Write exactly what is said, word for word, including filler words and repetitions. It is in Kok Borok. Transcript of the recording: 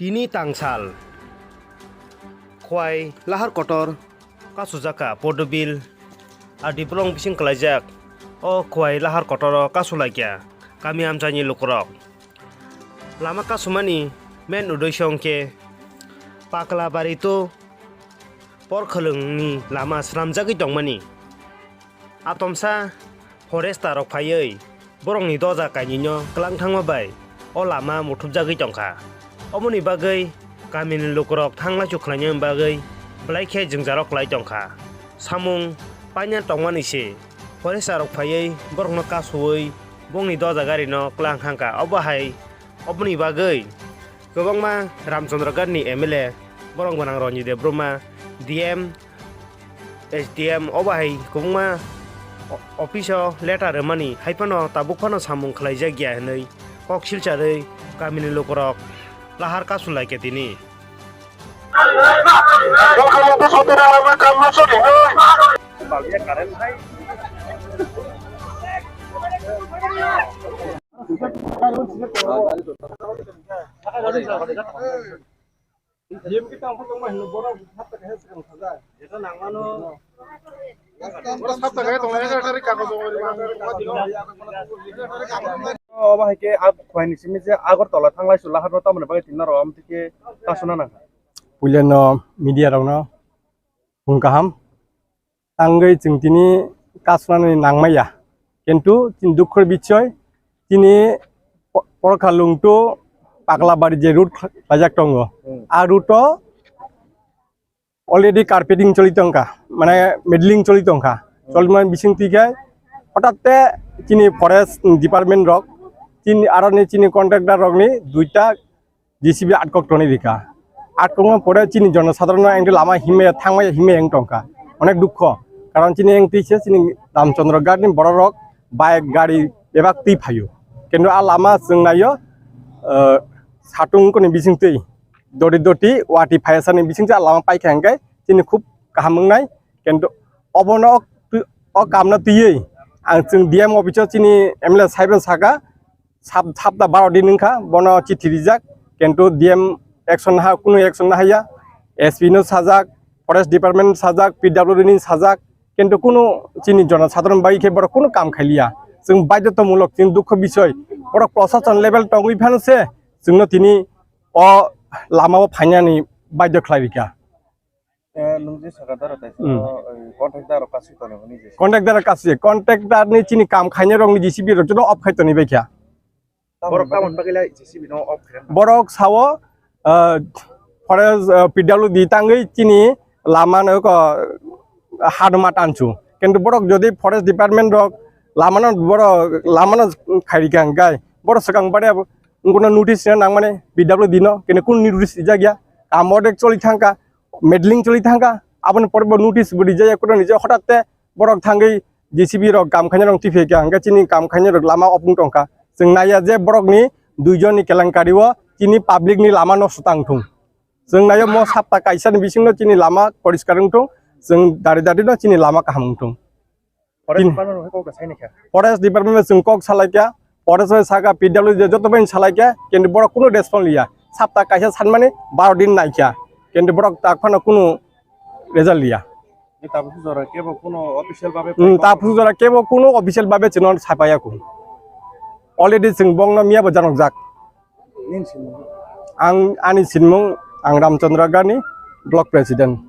Tini tangsal. Khwai lahar kotor kasujaka podobil adi bolong bising kalaijak. O khwai lahar kotoro kasulaikya kami amchaini lukurok. Lama kasumani main uddesho hwnkhe Paklabari to Porkhwlwngni lama swnamjagwi tongmani. Atomsa forester rok phaiwi borokni doja kainwino kwlang thangma bai o lama muthupjagwi tongkha. Omoni bagwi kamini lukurok thanglaisu khlaina bagwi belai khe jwngjaro kwlai tongkha. Samung paina tongmani se forester rok phaiwi borokno kasuwi bongni doja garino kwlang thangkha. Obo hai Oboni bagwi kwbangma Ramchandra Ghatni M L A, borok gwnang Ranjit Debbarma, D M, S D M, obo hai kwbangma o-, office o letter rwmani, hai phano tabuk phano samung khlaijak ya hwnwi kok silcharwi kamini lukurok lahar kasu lai khe tini. Obo hai khe ang khwlaini simi je Agartala thanglai su lahar no tamoni bagwi tinna rw amtwi khe kasuna nang. Puilano media rokno phung kaham. Tangwi chwng tini kasnani nangmaya. Kintu chini dukho bisoy chini po-, Porkhalung to Paklabari je route khlajak tongo. Hmm. A route o already carpeting choli tongkha, mane middling choli tongkha. Hmm. Choli man bising twi khe hotat te chini forest department rok, chini aroni chini contractor rokni duita J C B atkok toni rikha. Atkok no pore chini jono sadharon no engke lama himya thangmaya himya eng tongkha. Onek dukho. Karon chini eng twi se chini Ramchandra Ghat ni borok rok bike gari bebak twi phaio. Kintu a lama chwng naio, eh, satung koni bising twi dori doti wati phaya sani bising twi a lama paikha hingke chini khub kaham wngnai. Kintu obono o, o kamno twiwi ang chwng D M office o chini M L A saibo saka, sap-, sapta baro din wngkha, bono chithi rijak, kintu D M action ha, kunu action nahaiya, S P no sajak, forest department sajak, P W D ni sajak, kintu kunu chini jono sadharon bai khe borok kunu kam khailiya. Chwng baidhotomulok, chini dukho bisoy, borok prosason level tongwi phano se chwngno tini o lama o phainani baidho khlai rikha. Eh, nwng je saka daro taisa, hmm, o, eh, contractor rok kasui tongo hwnwi je. Contractor kasui, contractor ni chini kam khainai rok ni J C B rok joto off khai toni bai kha. Borok tamoni bagwi lai J C B no off khai rwna? Borok sao, eh, forest, eh, P W D tangwi chini lama no ko haduma tansu. Kintu borok jodi forest department rok lama no borok lama no khai rikha hwnkhe borok swkang bade abo wngkha notice rwna nangmani P W D no, kintu kunu notice rijak ya. Kam ordek choli thangkha. Meddling choli thangkha, aboni pore bo notice bo rijak ya, kono rijak, hotat te borok thangwi J C B rok kam khainai rok twi phaikha, hwnkhe chini kam khainai rok lama off wng tongkha. Chwng naiya je borokni duijon ni kelenkari o chini public ni lama nosto tang thung. Chwng naiya mo sapta kaisa ni bising no chini lama poriskar wng thung, chwng dari dari no chini lama kaham wng thung. Forest Tin- Department rok kok sai ni kha? Forest Department bai chwng kok salai kha, forest bai saka P W D joto bai salai kha, kintu borok kunu respond liya. Sapta kaisa sanmani baro din nai kha, kintu borok tak phano kunu result liya. Ni tabuk jora kebo kunu official babe Hmm, tabuk jora kebo kunu official babe chwngno sapaiya kunu. Already chwng bongno miya bo janok jak. Nini sinmung? Ang ani sinmung ang Ramchandra Gani, block president.